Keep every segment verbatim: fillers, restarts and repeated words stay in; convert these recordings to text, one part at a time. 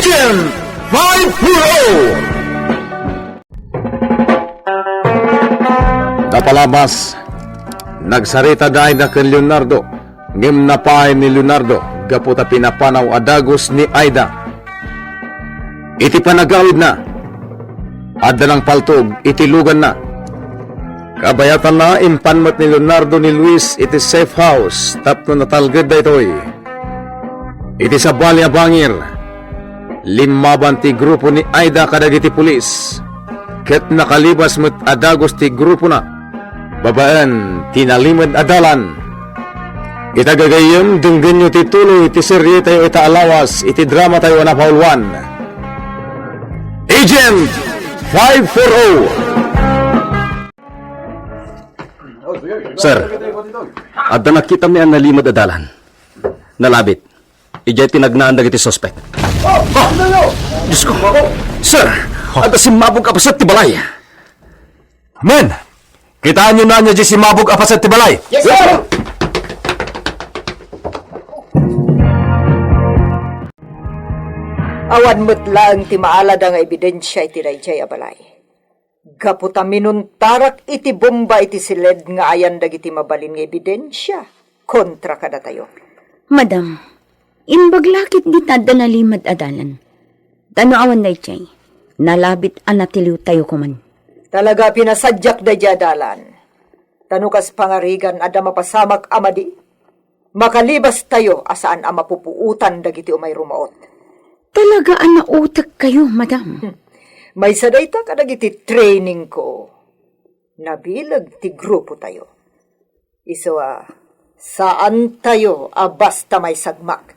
Agent five four oh! Napalabas, nagsarita da Aida ken Leonardo, ngem napaay ni Leonardo gapu ta pinapanaw a dagus ni Aida. Iti panagawidna, adda nangpaltog iti luganna. Kabayatanna, impan met ni Leonardo ni Luis iti safe house tapno natalged daytoy. Iti sabali a bangir, limmaban ti grupo ni Aida kadagiti pulis, ket nakalibas met a dagus ti grupona babaen ti nalimed a dalan. Ita gagayyem, denggenyo ti tuloy ti serietayo ita a lawas iti dramatayo a napauluan, Agent five four oh. Sir, adda nakitami a nalimed a dalan. Nalabit. Idiay tinagnaan dagiti suspek. Ah! Diyos ko! Sir, adda simmabog a paset ti balay. Men, kitaenyo ania diay simmabog a paset ti balay. Yes, sir! Awan met laeng ti maalada nga ebidensia iti daydiay a balay. Gapu ta minuntarak iti bomba iti siled nga ayan dagiti mabalin nga ebidensia kontra kadatayo. Madam, imbag la ketdi ta adda nalimed a dalan. Ta no awan daydiay, nalabit a natiliwtayo koman. Talaga a pinasadiak daydiay a dalan. Ta no kas pangarigan adda mapasamak a madi, makalibastayo a saan a mapupuotan dagiti umay rumaot. Talaga a nautekkayo, madam. Hmm. Maysa dayta kadagiti trainingko. Nabileg ti grupotayo. Isu a, saantayo a basta maisagmak.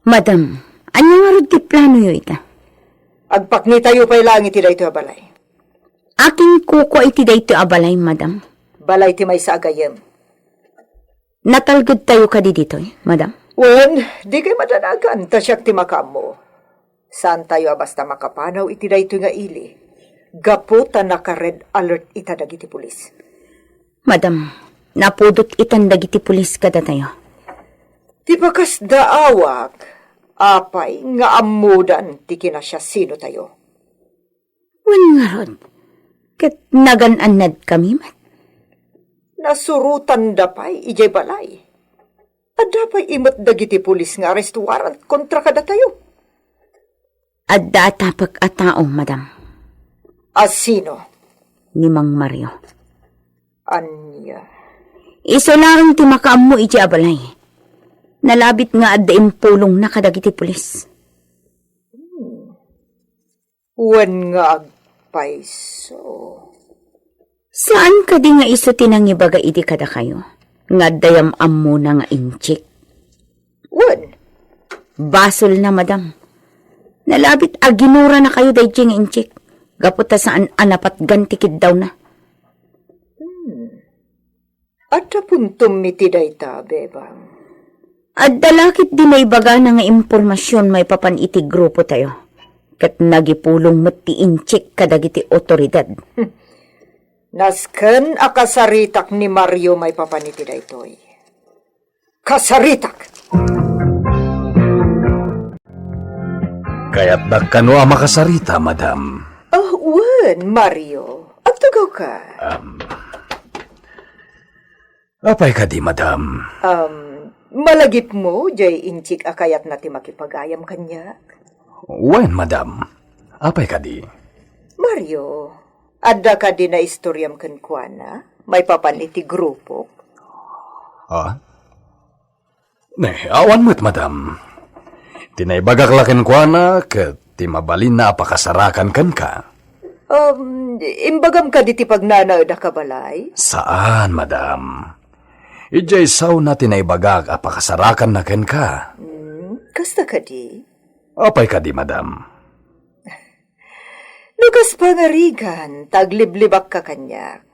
Madam, ania ngarud ti planoyo ita? Agpaknitayo pay laeng iti daytoy a balay. Akin kukua iti daytoy a balay, madam? Balay ti maysa a gayyem. Natalgedtayo kadi ditoy, madam? Wen, dikay madanagan, ta siak ti makaammo. Saantayo a basta makapanaw iti daytoy nga ili, gapu ta naka-red alert ita dagiti pulis. Madam, napudot itan dagiti pulis kadatayo. Ti pakasdaawak, apay nga ammodan ti kinasiasinotayo? Wen ngarud, ket nagan-annadkami met. Nasurotanda pay idiay balay. Adda pay imet dagiti pulis nga arrest warrant kontra kadatayo. Adda atapek a tao, madam. A sino? Ni Mang Mario. Ania? Isu laeng ti makaammo iti a balay. Nalabit nga adda impulongna kadagiti pulis. Hmm. Wen nga agpayso. Saan kadi nga isu ti nangibaga idi kadakayo nga adda yam-ammona nga inchik? Wen. Basolna, madam. Nalabit a ginuranakayo daydiay nga inchik gapu ta saan a napatgan ti kiddawna. Hmm. Adda puntom iti dayta, Bebang. Adda la ketdi naibagana nga impormasion maipapan iti grupotayo, ket nagipulong met ti inchik kadagiti otoridad. Nasken a kasaritak ni Mario maipapan iti daytoy. Kasaritak! Kayatdak kano a makasarita, madam? Oh, wen, Mario. Agtugawka. Um, Apay kadi, madam? Um, malagipmo, jay inchik a kayatna ti makipagayam kaniak? Wen, madam. Apay kadi? Mario, adda kadi naistoriam kenkuana maipapan iti grupok? Ah? Ne, awan met, madam. Ti naibagak la kenkuana ket ti mabalinna a pakasarakan kenka. Um, imbagam kadi ti pagnanaedak a balay? Saan, madam. Idiay sawna ti naibagak a pakasarakanna kenka. Hmm, kasta kadi? Apay kadi, madam? No kas pangarigan, ta agliblibakka kaniak.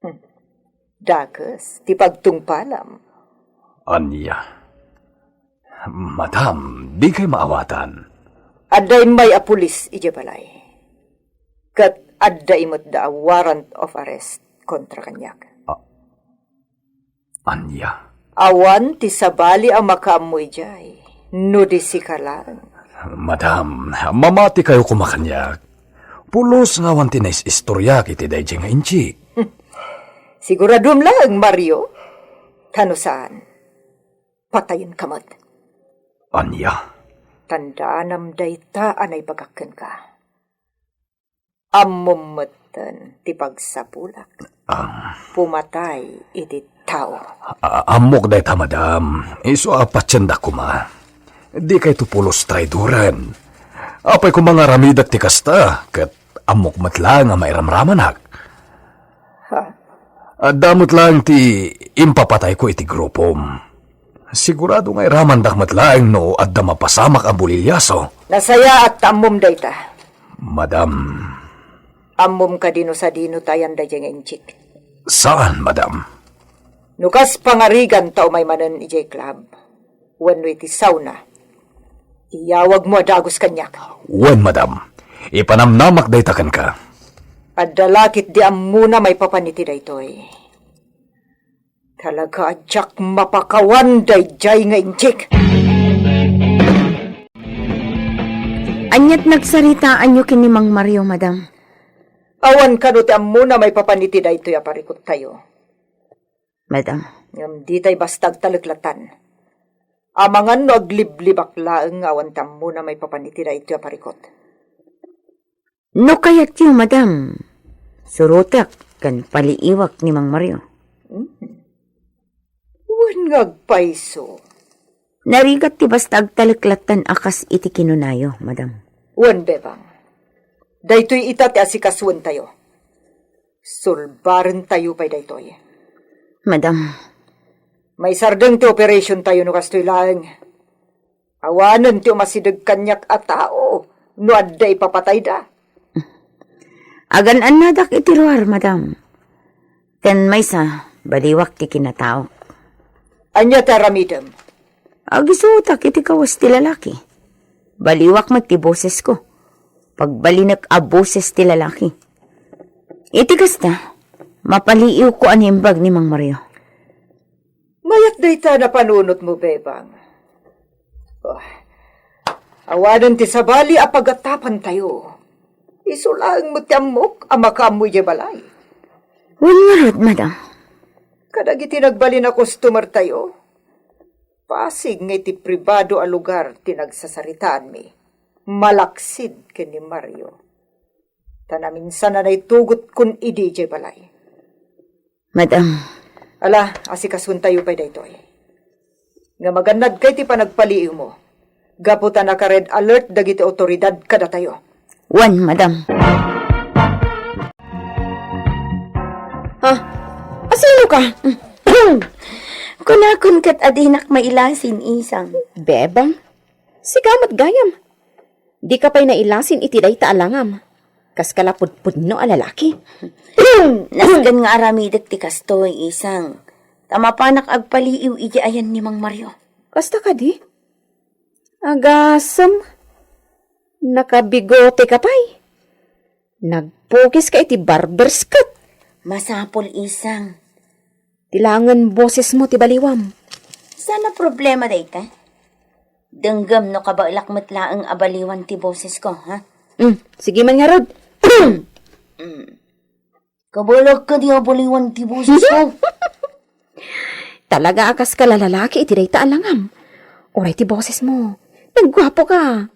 Hmm. Dakes ti pagtungpalam. Ania? Madam, dikay maawatan. Adda immay a pulis idiay balay. Ket adda imetda a warrant of arrest kontra kaniak. A-, ania? Awan ti sabali a makaammo idiay, no di sika laeng. Madam, mamati kayo kumakaniak. Pulos nga awan ti nais-istoriak iti daydi nga inchi. Siguradom laeng, Mario. Tano saan, patayen ka met. Ania? Tandaanam dayta a naibagak kenka. Ammom metten ti pagsapulak. Ah. Pumatay iti tao. A-, ammok dayta, madam. Isu a patiendak koma. Di kayto pulos traidoren. Apay koma nga aramidek ti kasta, ket ammok met laeng a mairamramanak. Ha? Adda met laeng ti impapatayko iti grupom. Sigurado nga iramandak met laeng no adda mapasamak a buliliaso. Nasayaat ta ammom dayta. Madam. Ammom kadi no sadino ta ayan daydiay nga inchik? Saan, madam. No kas pangarigan ta umay manen idiay club, wenno iti sauna, iyawagmo a dagus kaniak. Wen, madam. Ipanamnamak dayta kenka. Adda la ketdi ammona maipapan iti daytoy. Talaga a diak mapakawan daydiay nga inchik. Ania't nagsaritaanyo ken ni Mang Mario, madam? Awan kano ti ammona maipapan iti daytoy a parikottayo. Madam. Ngem ditay basta agtalek latan. Amangan no agliblibak laeng nga awan ti ammona maipapan iti daytoy a parikot. No kayatyo, madam, surotek ken paliiwak ni Mang Mario. Hmm. Wen nga agpayso. Narigat ti basta agtalek latan a kas iti kinunayo, madam. Wen, Bebang. Daytoy ita ti asikasuentayo. Sulbarentayo pay daytoy. Madam. Maisardeng ti operationtayo no kastoy laeng. Awanen ti umasideg kaniak a tao no adda ipapatayda. Agan-annadak iti ruar, madam. Ken maysa, baliwak ti kinataok. Ania ti aramidem? Agisutak iti kawas ti lalaki. Baliwak met ti bosesko. Pagbalinek a boses ti lalaki. Iti kasta, mapaliiwko a naimbag ni Mang Mario. Mayat dayta napanunotmo, Bebang. Oh. Awanen ti sabali a pagatapantayo. Isu laeng met ti ammok a makaammo idiay balay. Wen ngarud, madam. Kadagiti nagbalin a customertayo, pasig nga iti pribado a lugar ti nagsasaritaanmi, malaksid ken ni Mario. Ta naminsan a naitugotkon idi idiay balay. Madam. Ala, asikasuentayo pay daytoy. Nga magannad kay ti panagpaliiwmo. Gapu ta naka-red alert dagiti otoridad kadatayo. Wen, madam. Ha? Asino ka? Kunakon ket adinak mailasin, Isang. Bebang, sika met gayam. Dika pay nailasin iti dayta a langam. Kaska la pudpudno a lalaki. Nasken nga aramidek ti kastoy, Isang. Ta mapanak agpaliiw iti ayan ni Mang Mario. Kasta kadi? Agasem, nakabigote ka pay. Nagpukis ka iti barber skirt. Masapul, Isang. Ti laengen bosesmo ti baliwam. Saan a problema dayta? Denggem no kabaelak met laeng a baliwan ti bosesko, ha? Mm, sige man ngarud. Mm. Kabaelak kadi a baliwan ti bosesko? Talaga a kaska la lalaki iti dayta a langam. Uray ti bosesmo. Nagguapo ka.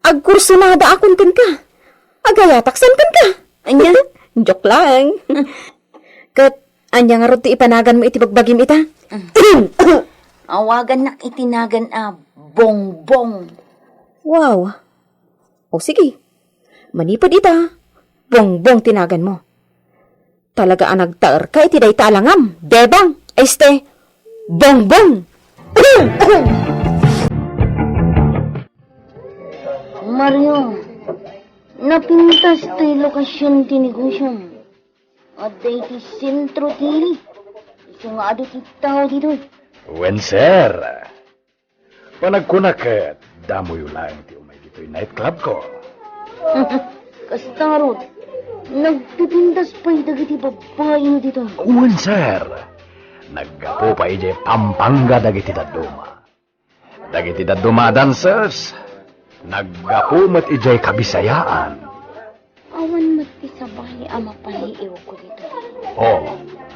Agkursunada akon kenka. Agayatak san kenka. Ania? Joke lang. Ket ania ngarud ti ipanaganmo iti bagbagim ita? Awagannak iti nagan a Bongbong. Wow. O sige. Manipud ita, Bongbong ti naganmo. Talaga a nagtaerka iti dayta a langam, Bebang, este, Bongbong! Mario, napintas ti lokasion ti negosiom. Adda iti sentro ti ili. Isu nga adu ti tao ditoy. Wen, sir. Panagkunak ket, damoyo laeng ti umay ditoy nightclub ko. Kasta ngarud, nagpipintas pay dagiti babbai ditoy. Wen, sir. Naggapu pay idiay Pampanga dagiti dadduma. Dagiti dadduma a dancers, Naggapu met idiay kabisayaan. Awan met ti sabali a mapaliiwko ditoy. Oh,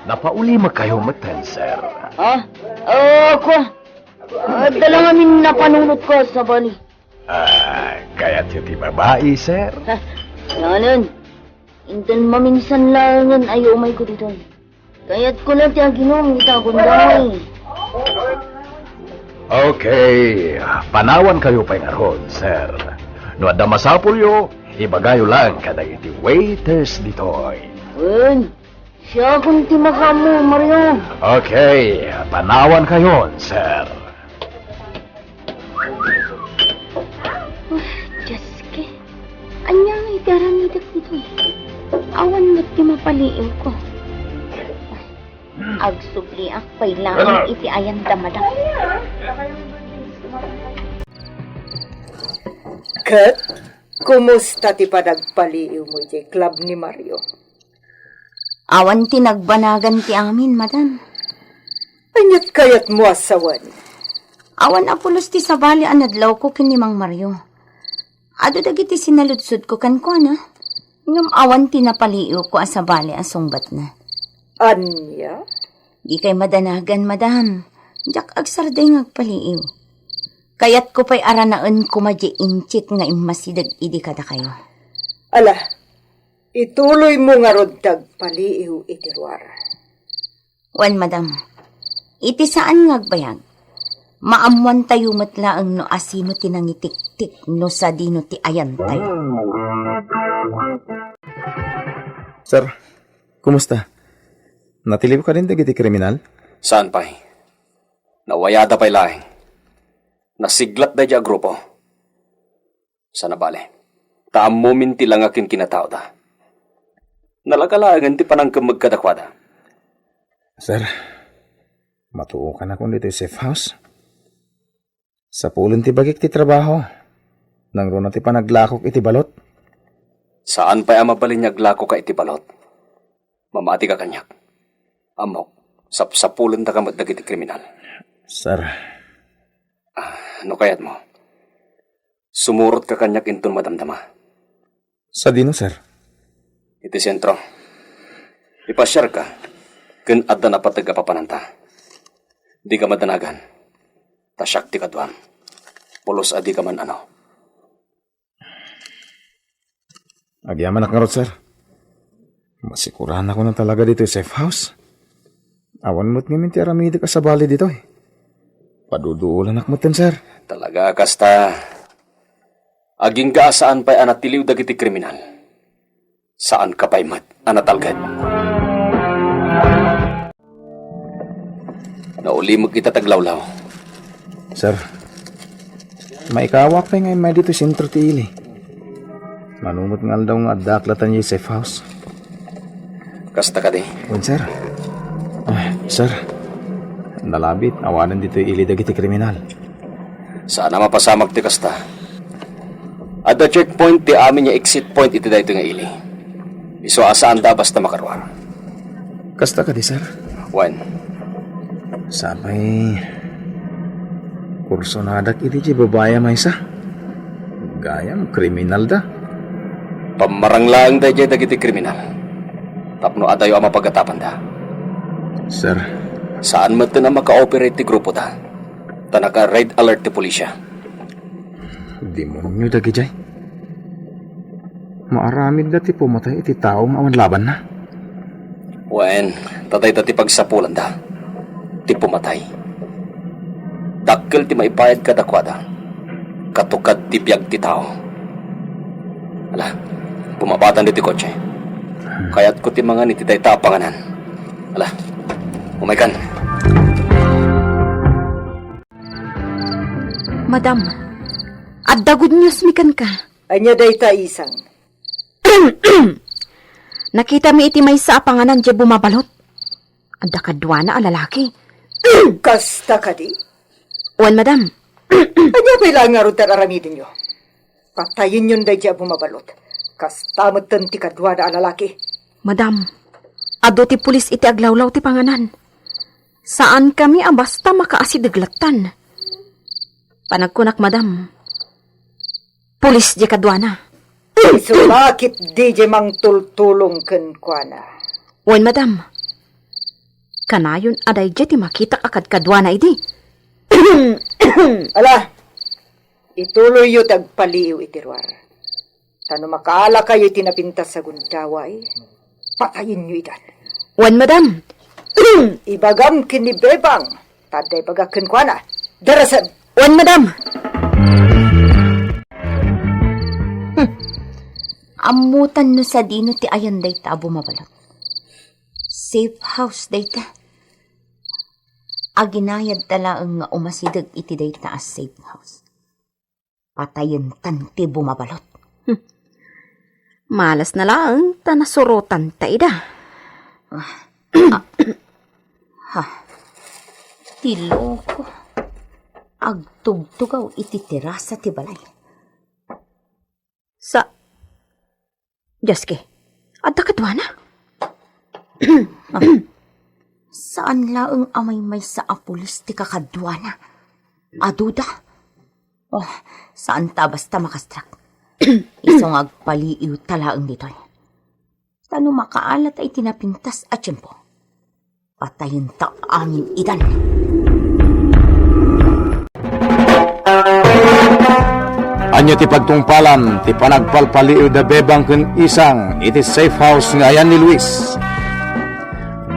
napaulimekayo metten, sir. Ha? Ah, kua. Adda la ngamin napanunotko a sabali. Ah, kayatyo ti babai, sir? Ha? Yanen. Inton maminsan laengen ay umayko ditoy. Kayatko la ti aginom ita agundaway. Okay, panawankayo pay ngarud, sir. No adda masapulyo, ibagayo lang kadagiti waiters ditoy. Wen, siakon ti makaammo, Mario. Okay, panawankayon, sir. Ah, Dioske, ania ngay ti aramidek ditoy? Awan met ti mapaliiwko. Agsubliak pay laeng iti ayan da, madam. Ket, kumusta ti panagpaliiwmo idiay club ni Mario? Awan ti nagbanagan ti amin, madam. Ania't kayatmo a sawen? Awan a pulos ti sabali a nadlawko ken ni Mang Mario. Adu dagiti sinaludsodko kenkuana, ngem awan ti napaliiwko a sabali a sungbatna. Ania? Dikay madanagan, madam. Diak agsardeng nga agpaliiw. Kayatko pay a ranaen koma diay inchit nga immasideg idi kadakayo. Ala, ituloymo ngarud ti agpaliiw iti ruar. Wen, madam, iti saan nga agbayag, maammoantayo met laeng no asino ti nangitiktik no sadino ti ayantayo. Sir, kumusta? Natiliw kadin dagiti kriminal? Saan pay? Nawayada pay laeng. Nasiglat daydi a grupo. Sana bale, ta ammomin ti langa ken kinataoda. Nalaga laengen ti panangkemmeg kadakuada. Sir, matuokanakon ditoy safe house. Sapulen ti bagik ti trabaho. Nangruna ti panaglakok iti balot. Saan pay a mabalin nga aglakoka iti balot. Mamatika kaniak. Ammok, sapsapulendaka met dagiti kriminal. Sir. Ah, no kayatmo, sumurotka kaniak inton madamdama. Sadino, sir? Iti sentro. Ipasiarka, ken adda napateg a papananta. Dika madanagan, ta siak ti kaduam. Pulos a dika man-ano. Agyamanak ngarud, sir. Masikuranakon a talaga ditoy safe house. Awan met ngamin ti aramidek a sabali ditoy. Paduduolanak metten, sir. Talaga a kasta. Agingga a saan pay a natiliw dagiti kriminal. Saanka pay met a natalged. Naulimek ita ti aglawlaw. Sir, maikawak pay nga immay ditoy sentro ti ili. Mano met nga aldaw nga addaak latta idiay safe house. Kasta kadi? Wen, sir. Ah, sir, nalabit, awanen ditoy ili dagiti kriminal. Saan a mapasamak ti kasta. Adda checkpoint ti amin nga exit point iti daytoy nga ili. Isu a saanda a basta makaruar. Kasta kadi, sir? Wen. Sapay, kursonadak iti diay babai a maysa. Gayam, kriminal da. Pammarang laeng daydiay dagiti kriminal. Tapno adayo a mapagatapanda. Sir. Saan metten a maka-operate ti grupoda. Ta naka-red alert ti pulisya. Demonio dagidiay. Maaramidda ti pumatay iti tao nga awan labanna. Wen, ta dayta ti pagsapulanda. Ti pumatay. Dakkel ti maibayad kadakuada. Katukad ti biag ti tao. Ala, bumabatan ditoy kotse. Kayatko ti mangan iti dayta a panganan. Ala, umaykan. Madam, adda good news mi kenka. Ania dayta, isang? Nakitami iti maysa a panganan diay bumabalot. Adda kaduana a lalaki. Kasta kadi? Wen, madam. Ania pay laeng ngarud ti ar-aramidenyo? Patayenyon daydiay a bumabalot. Kasta metten ti kaduana a lalaki. Madam, adu ti pulis iti aglawlaw ti panganan. Saankami a basta makaasideg lattan. Panagkunak, madam, pulis diay kaduana. Isu la ketdi diay mangtultulong kenkuana. Wen, madam. Kanayon a daydiay ti makitak a kadkaduana idi. Ala, ituloyyo ti agpaliiw iti ruar. Ta no makaalakayo iti napintas a gundaway, patayenyo idan. Wen, madam. Ibagam ken ni Bebang, ta adda ibagak kenkuana. Darasem. Wen, madam. Hmm. Ammotan no sadino ti ayan dayta a bumabalot. Safe house dayta. Aginayadta laeng nga umasideg iti dayta a safe house. Patayentan ti bumabalot. Hmm. Malasna laeng ta nasurotanta ida. Ah. Ah. Ha. Ti loko. Agtugtugaw iti terasa ti balay. Sa, Jaski, adda kaduana? Ah, saan laeng a maymaysa a pulis ti kakaduana? Aduda? Oh, saan ta basta makastrak. Isu nga agpaliiw ta laeng ditoy. Ta no makaalata iti napintas a tiempo, patayenta amin idan. Ania ti pagtungpalan ti panagpalpaliiw da Bebang ken Isang iti safe house nga ayan ni Luis?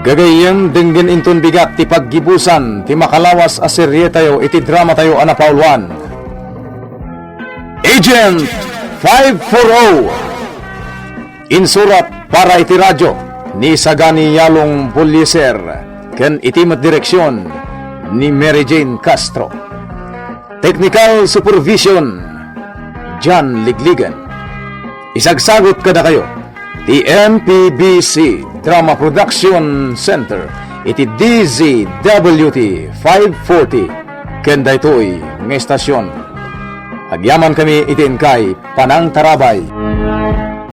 Gagayyem, denggen inton bigat ti paggibusan ti makalawas a serietayo iti dramatayo a napauluan, Agent five four oh. Insurat para iti radyo ni Sagani Yalong Bolieser ken iti met direksion ni Mary Jane Castro. Technical supervision, John Ligligan. Isagsagut kadakayo ti M P B C Drama Production Center iti D Z W T five forty ken daytoy nga estasion. Agyamankami iti inkay panangtarabay.